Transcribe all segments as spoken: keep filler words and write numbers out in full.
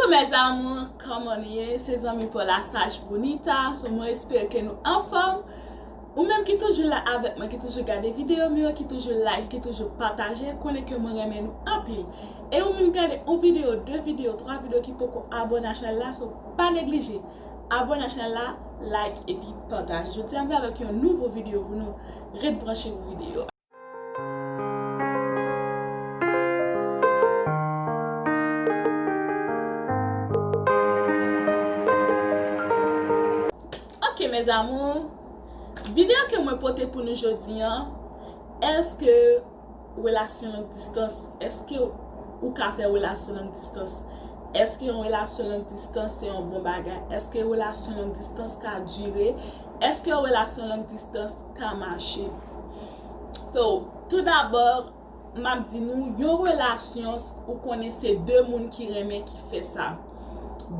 Hello mes amours, kòman nou ye? Se zanmi pa w la Saj Bonita. So, mwen espere ke nou anfòm. Ou menm ki toujou la avèk mwen, ki toujou gade videyo m yo, ki toujou like, ki toujou pataje, konnen ke mwen renmen nou anpil. E ou menm gade yon videyo, de videyo, twa videyo ki poko abòne a chanèl la, so pa neglije. Abòne a chanèl la, like epi pataje. Jodi a m vin avèk yon nouvo videyo pou nou. Ret branche pou videyo a. Ok mes amours, videyo ke mwen pote pou nou jodi a, èske relasyon long distans, èske ou ka fè relasyon long distans? Èske yon relasyon long distans se yon bon bagay? Èske relasyon long distans ka dire? Èske yon relasyon long distans ka mache? So, tou dabò, m ap di nou, yon relasyon, ou konnen se de moun ki renmen ki fè sa.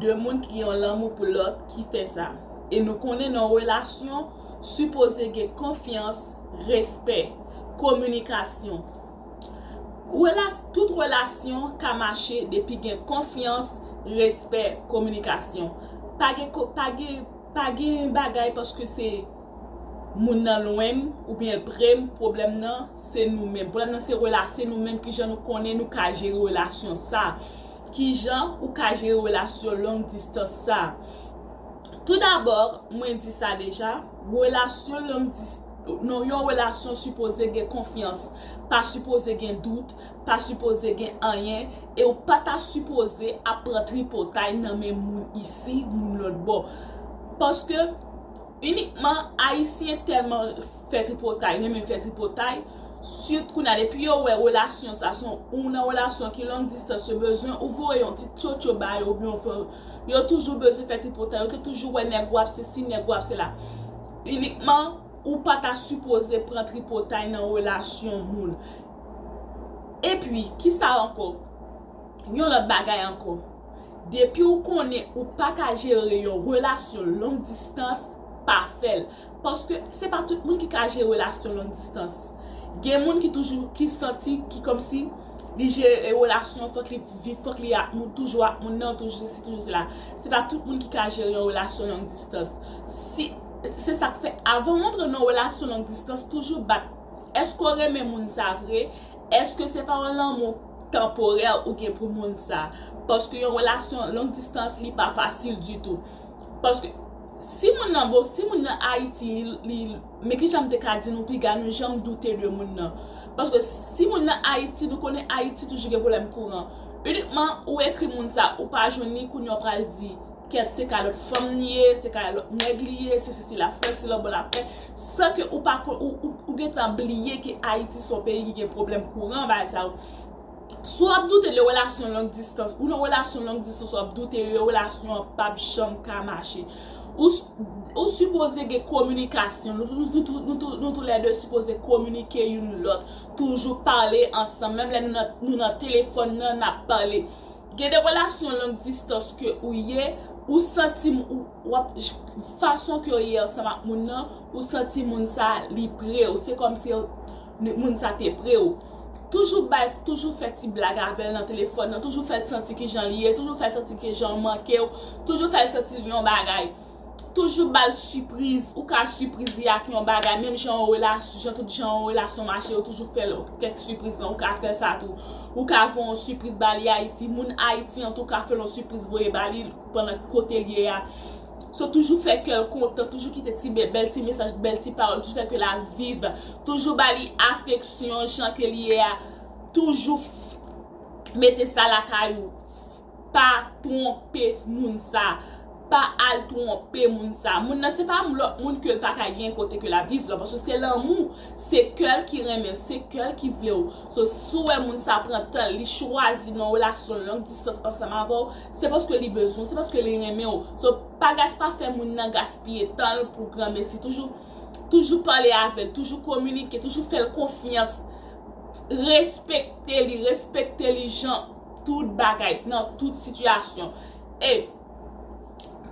De moun ki gen yon lanmou pou lòt ki fè sa. E nou konnen nan relasyon, sipoze gen konfyans, respè, kominikasyon. Relas-, tout relasyon ka mache depi gen konfyans, respè, kominikasyon. Pa gen ko-, pa gen, pa gen bagay paske se moun nan lwen m oubyen l pre m, pwoblèm nan se nou menm. Pwoblèm nan se rela-, se nou menm, kijan nou konnen nou ka jere relasyon sa. Kijan ou ka jere relasyon long distans sa. Tou dabò, mwen di sa deja, relasyon long dis-, non, yon relasyon sipoze gen konfyans, pa sipoze gen dout, pa sipoze gen anyen, e ou pa ta sipoze ap pran tripotay nan men moun isi, moun lòt bò. Paske inikman Ayisyen tèlman fè tripotay, renmen fè tripotay, sirtou kounye a depi yo wè relasyon sa, se yon, ou nan relasyon ki long distans, yo bezwen ou voye yon ti tchotcho ba yo, oubyen ou fè, yo toujou bezwen fè tripotay, yo te toujou wè nèg w ap sesi, nèg w ap sela. Inikman, ou pa ta sipoze pran tripotay nan relasyon moun. Epi, kisa ankò? Yon lòt bagay ankò. Depi ou konnen ou pa ka jere yon relasyon long distans, pa fè l. Paske se pa tout moun ki ka jere relasyon long distans. Gen moun ki toujou, ki santi, ki kòmsi li jere relasyon, fòk li viv, fòk li ak moun, toujou ak moun nan, toujou sesi, toujou sela. Se pa tout moun ki ka jere yon relasyon long distans. Si, se sa k fè, avan w antre nan yon relasyon long distans, toujou bat. Èske w renmen moun sa vre? Èske se pa yon lanmou tanporè ou gen pou moun sa? Paske yon relasyon long distans, li pa fasil ditou. Paske si moun nan, bon, si moun nan Ayiti, li, li, men kijan m te ka di nou piga, nou janm doute de moun nan. Paske si moun nan Ayiti, nou konnen Ayiti toujou gen pwoblèm kouran. Inikman ou ekri moun sa, ou pa jwenn li, kounye a w pral di, kèt, se kay lòt fanm li ye, se kay lòt nèg li ye, se sesi l ap fè, se lòt bò l ap fè, san ke ou pa kon, ou, ou, ou gentan bliye ke Ayiti se yon peyi ki gen pwoblèm kouran, bagay sa yo. Si w ap doute de relasyon long distans, ou nan relasyon long distans, w ap doute de relasyon an p ap janm ka mache. Ou, ou sipoze gen kominikasyon. Nou, nou, nou, nou, nou, nou toulède sipoze kominike youn lòt. Toujou pale ansanm. Menm lè nou nan, nou nan telefòn nan, n ap pale. Gen de relasyon long distans ke ou ye, ou santi m-, ou, w ap, fason ke w ye ansanm ak moun nan, ou santi moun sa li pre w. Se kòmsi moun sa te pre w. Toujou bay, toujou fè ti blag avè l nan telefòn nan, toujou fè l santi kijan li ye, toujou fè l santi kijan w manke w, toujou fè l santi l yon bagay. Toujou ba l sipriz, ou ka sipriz li ak yon bagay, menm jan yon relasyon, jan tout jan yon relasyon mache, ou toujou fè l kèk sipriz lan, ou ka fè sa tou. Ou ka voye yon sipriz ba li Ayiti, moun Ayiti an tou ka fè l yon sipriz voye ba li pandan kote l ye a. So, toujou fè kè l kontan, toujou kite ti bè-, bèl ti mesaj, bèl ti pawòl, toujou fè ke l ap viv, toujou ba li afeksyon jan ke l ye a, toujou f-, mete sa lakay ou. Pa twonpe moun sa. Pa al twonpe moun sa. Moun nan se pa lòt moun ke l pa ka gen kote ke l ap viv la. Paske se lanmou. Se kè l ki renmen, se kè l ki vle w. So, si w wè moun sa pran tan l, li chwazi nan relasyon long distans ansanm avè w, se paske li bezwen w, se paske li renmen w. So, pa gas-, pa fè moun nan gaspiye tan l pou granmesi. Toujou, toujou pale avè l, toujou kominike, toujou fè l konfyans. Respekte li, respekte li jan tout bagay, nan tout sitiyasyon. E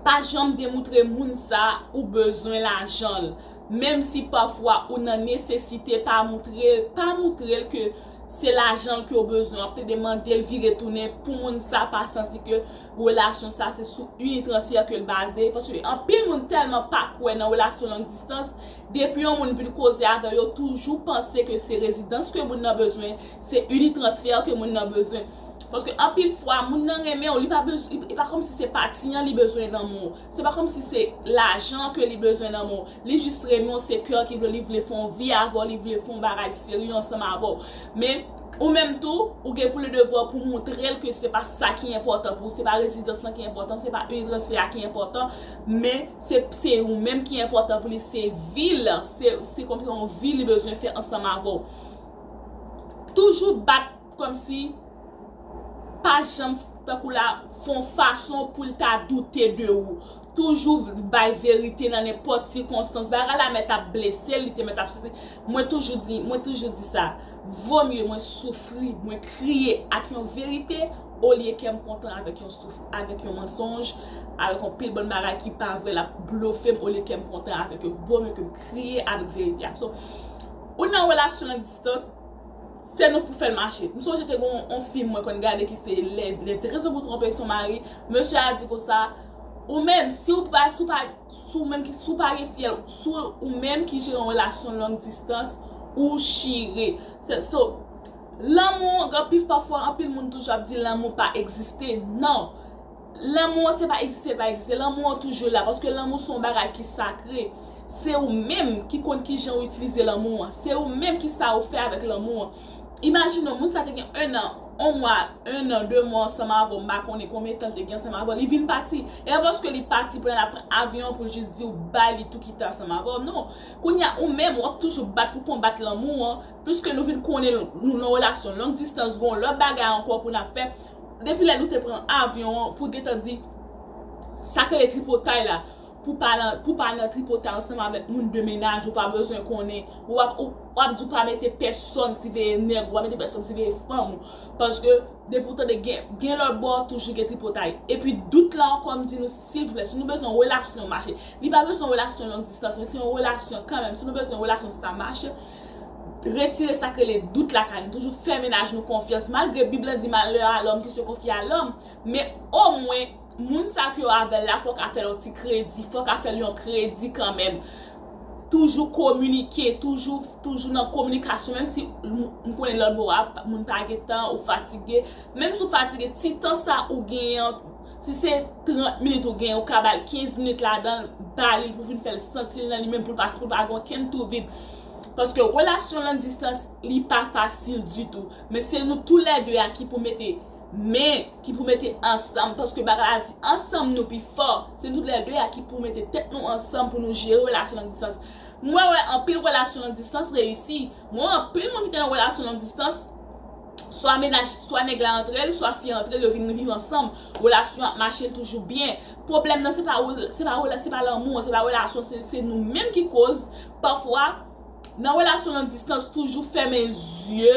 pa janm demoutre moun sa ou bezwen lajan l. Menm si pafwa ou nan nesesite, pa moutre l, pa moutre l ke se lajan l ke w bezwen, w ap plede mande l vire tounen pou moun sa pa santi ke relasyon sa se sou unitransfè ke l baze, paske anpil moun tèlman pa kwè nan relasyon long distance, depi yon moun vin koze avè w, yo toujou panse ke se rezidans ke moun nan bezwen, se unitransfè ke moun nan bezwen. Paske anpil fwa, moun nan renmen w, li pa bezwen, li pa kòmsi se pati an li bezwen nan men w. Se pa kòmsi se lajan ke li bezwen nan men w. Li jis renmen w, se kè ki vle, li vle fè yon vi avè w, li vle fè yon bagay serye ansanm avè w. Men, ou menm tou, ou gen pou le devwa pou montre l ke se pa sa ki enpòtan pou ou, se pa rezidans lan ki enpòtan, se pa unitransfè a ki enpòtan, men se, se ou menm ki enpòtan pou li, se vi l, se, se kòmsi yon vi li bezwen fè ansanm avè w. Toujou bat kòmsi pa janm tankou la fè yon fason pou l ta doute de ou. Toujou bay verite nan nenpòt sikonstans. Bagay la mèt ap blese l, li te mèt ap sezi. Mwen toujou di, mwen toujou di sa. Vo mye mwen soufri, mwen kriye ak yon verite, olye kè m kontan avèk yon souf, avèk yon mansonj, avèk yon pil bann bagay ki pa vrè, l ap blofe m, olye kè m kontan avèk yo. Vo mye ke m kriye avèk verite a. So, ou nan relasyon long distans, se nou pou fè l mache. M sonje te gen yon, yon fim mwen konn gade ki se Les, Les treze pour tromper son mari. Mesye a di konsa, ou menm, si w pa, si w pa, si w menm ki, si w pa gen fyèl, si w menm ki jere yon relasyon long distans, ou chire. Se, so, lanmou, anpil, pafwa, anpil moun toujou ap di lanmou pa egziste. Non. Lanmou an se pa egziste, pa egziste. Lanmou an toujou la, paske lanmou se yon bagay ki sakre. Se ou menm ki konn kijan ou itilize lanmou an. Se ou menm ki sa ou fè avèk lanmou an. Imajine w, moun sa te gen en an, yon mwa, en an, de mwa ansanm avè w, m pa konnen konbyen tan l te gen ansanm avè w, li vin pati. E pa paske li pati pou l al pran avyon pou l jis di w bay, li tou kite ansanm avè w. Non. Kounye a, ou menm, w ap toujou bat pou konbat lanmou an, piske nou vin konnen nou nan relasyon long distance, gen yon lòt bagay ankò pou n ap fè. Depi lè nou te pran avyon an, pou gentan di, sa k rele tripotay la, pou pa nan, pou pa nan tripotay ansanm avèk moun de menaj ou, pa bezwen konnen. Ou ap, ou, w ap di w pa mete pèsonn siveye nèg ou, pa mete pèsonn siveye fanm ou. Paske depi w tande gen, gen lòt bò, toujou gen tripotay. Epi dout la ankò, m di nou, silvouplè, si nou bezwen yon relasyon mache, li pa bezwen yon relasyon long distance, men se yon relasyon kanmenm. Si nou bezwen yon relasyon sa mache, retire sa k rele dout lakay nou. Toujou fè menaj nou konfyans. Malgre Bib lan di malheur à l'homme qui se confie à l'homme, men omwen, moun sa ke w avè l la, fò w ka fè l yon ti kredi, fò w ka fè l yon kredi kanmenm. Toujou kominike, toujou, toujou nan kominikasyon, menm si m, m konnen lòt bò a, moun pa gen tan, ou fatige. Menm si w fatige, ti tan sa ou genyen an, si se trant minit ou genyen, ou ka ba l kenz minit ladan l, ba li l pou vin fè l santi l nan li menm, pou l pa, pou l pa gen okenn tou vid. Paske relasyon long distance, li pa fasil ditou. Men se nou toulède a ki pou mete men, ki pou mete ansanm. Paske bagay la di, ansanm nou pi fò. Se nou toulède a ki pou mete tèt nou ansanm pou nou jere relasyon long distance. Mwen wè anpil relasyon long distance reyisi. Mwen wè anpil moun ki te nan relasyon long distance, swa menaj, swa nèg la antre l, swa fi a antre l, yo vin viv ansanm. Relasyon ap mache, l toujou byen. Pwoblèm nan, se pa, se pa, se pa lanmou, se pa relasyon, se, se nou menm ki koz. Pafwa, nan relasyon long distance, toujou fèmen zye,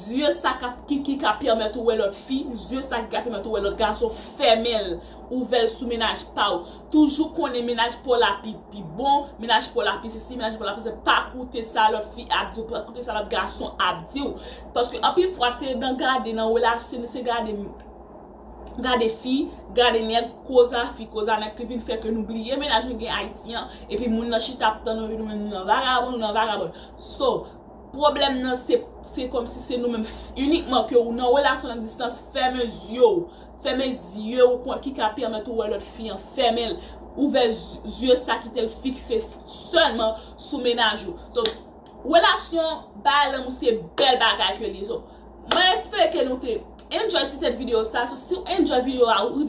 zye sa k ap, ki, ki ka pèmèt ou wè lòt fi, zye sa ki ka pèmèt ou wè lòt gason, fèmen l, ouvè l sou menaj pa w. Toujou konnen menaj pa w la pi, pi bon, menaj pa w la pi sesi, menaj pa w la pi se, pa koute sa lòt fi ap di w, pa koute sa lòt gason ap di w. Paske anpil fwa, se nan gade, nan relasyon, se gade, gade fi, gade nèg, koz a fi, koz a nèg ki vin fè ke nou bliye menaj nou gen Ayiti an, epi moun nan chita ap tann nou, epi nou menm nou nan vagabon, nou nan vagabon. So, pwoblèm nan se, se kòmsi se nou menm f-, inikman ke ou nan relasyon long distance, fèmen zye w. Fèmen zye w ki ka pèmèt ou wè lòt fi an, fèmen l. Ouvè z-, zye sa, kite l fikse sèlman sou menaj ou. So, relasyon, bay lanmou se bèl bagay ke li ye. So, mwen espere ke nou te enjoy ti tèt videyo sa. So, si w enjoy videyo a, ou rive